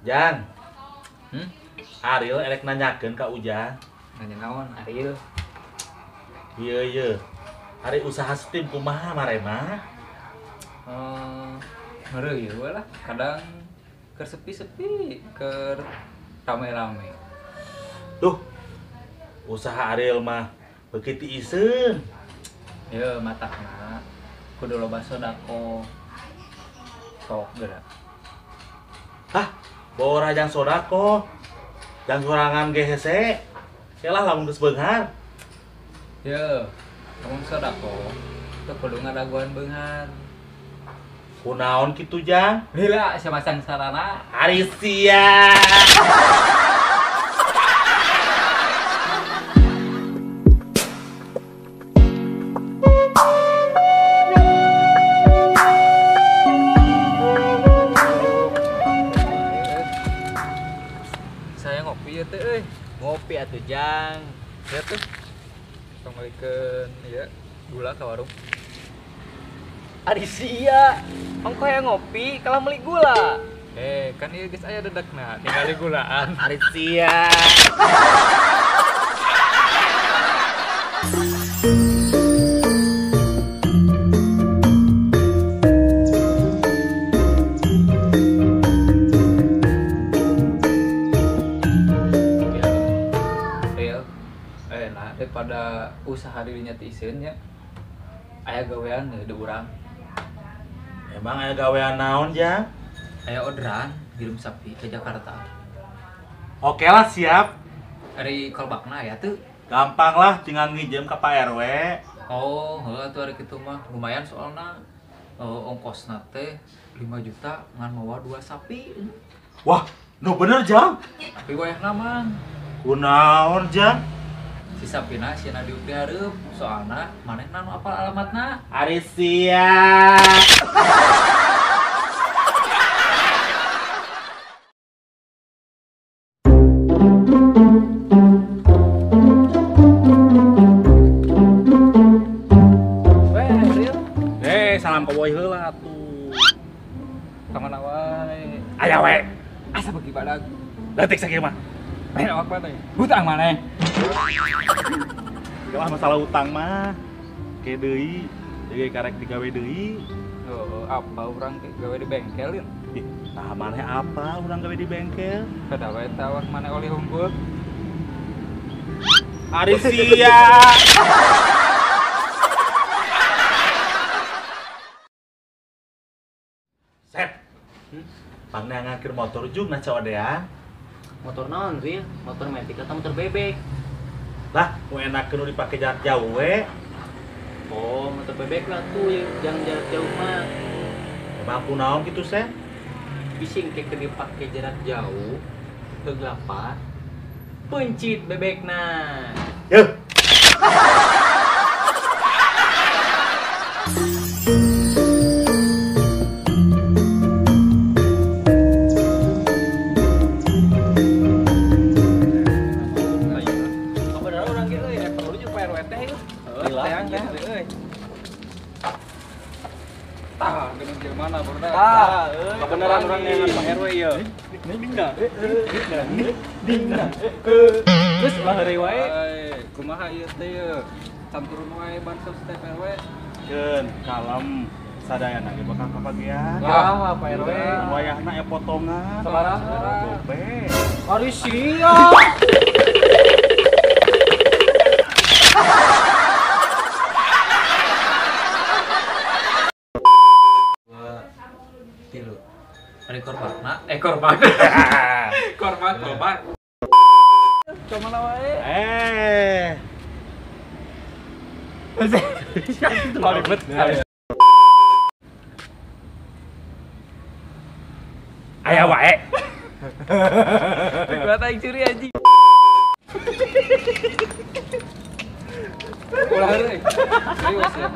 Jang, Ariel erek nanyakeun ka Ujang. Nanya naon Ariel? Iya iya. Ari usaha steam kumaha marema? Ngeureuyeuh we lah, kadang keur sepi-sepi, keur rame-rame. Duh. Usaha Ariel mah beuki tiiseun. Ye matakna kudu loba sodako. Sok geura. Hah? Bora jang sodako, jang sorangan ge hese, kelah lamun geus beunghar. Ye, lamun sodako teu kudu ngadaguan beunghar. Kunaon kitu jang? Lila sia masang sarana. Ari sia. Ngopi atuh Jang. Ya tuh. Tong meulikeun ieu gula ka warung. Ari sia, ongkoh yang ngopi kalah meuli gula. Kan ieu geus aya dedekna, ningali gulaan. Ari sia. Daripada usaha dirinya tiiseun nya aya gawean di urang. Emang aya gawean naon Jang? Aya orderan ngirim sapi ke Jakarta. Oke lah siap. Ari kolbakna aya teu? Gampang lah tinggal ngijem ke Pak RW. Oh, heuh atuh ari kitu mah lumayan soalna ongkosna teh 5 juta ngan mawa 2 sapi. Wah, nu bener Jang. Tapi wayahna mang. Kunaon Jang? Si sapina sieuna diuk di hareup soalna manehna nu apal alamatna. Ari sia. Weh, Ril. Salam ka boy heula atuh. Ka mana wae? Aya we. Asa beuki badag. Leutik sakieu mah. Lain awak maneh. Hutang maneh. Lah masalah utang mah ke deui, jadi karek digawe deui. Oh, apa urang gawe di bengkel ieu? Ih, tah maneh apa urang gawe di bengkel? Kada wae tawar maneh oli unggul. Ari sia. Sep. Pangna ngakir motor jug na caodean. Motor naon Ril? Motor metik atau motor bebek? Lah, mau enakeun nu dipake jarak jauh we. Oh, motor bebek lah tuh yang jarak jauh mah. Emang kunaon kitu, Sen? Bising ke dipake jarak jauh, kegelapan, pencit bebekna. Yeuh. Kebenaran orang yang Pak RW ieu. Dingna. Terus lah heureuy wae. Kumaha ieu teh ieu? Can turun wae bansos teh Pak RW. Keun, kalem sadayana ge bakal kabagian. Wah, Pak RW. Wayahna aya potongan. Sabaraha? Gope. Ari sia. Ari korbakna, korban. Korban, korban. Kemana wae? Ribet. Aya wae. Gua aing curi anjing. Ulah heureuy. Serius ya.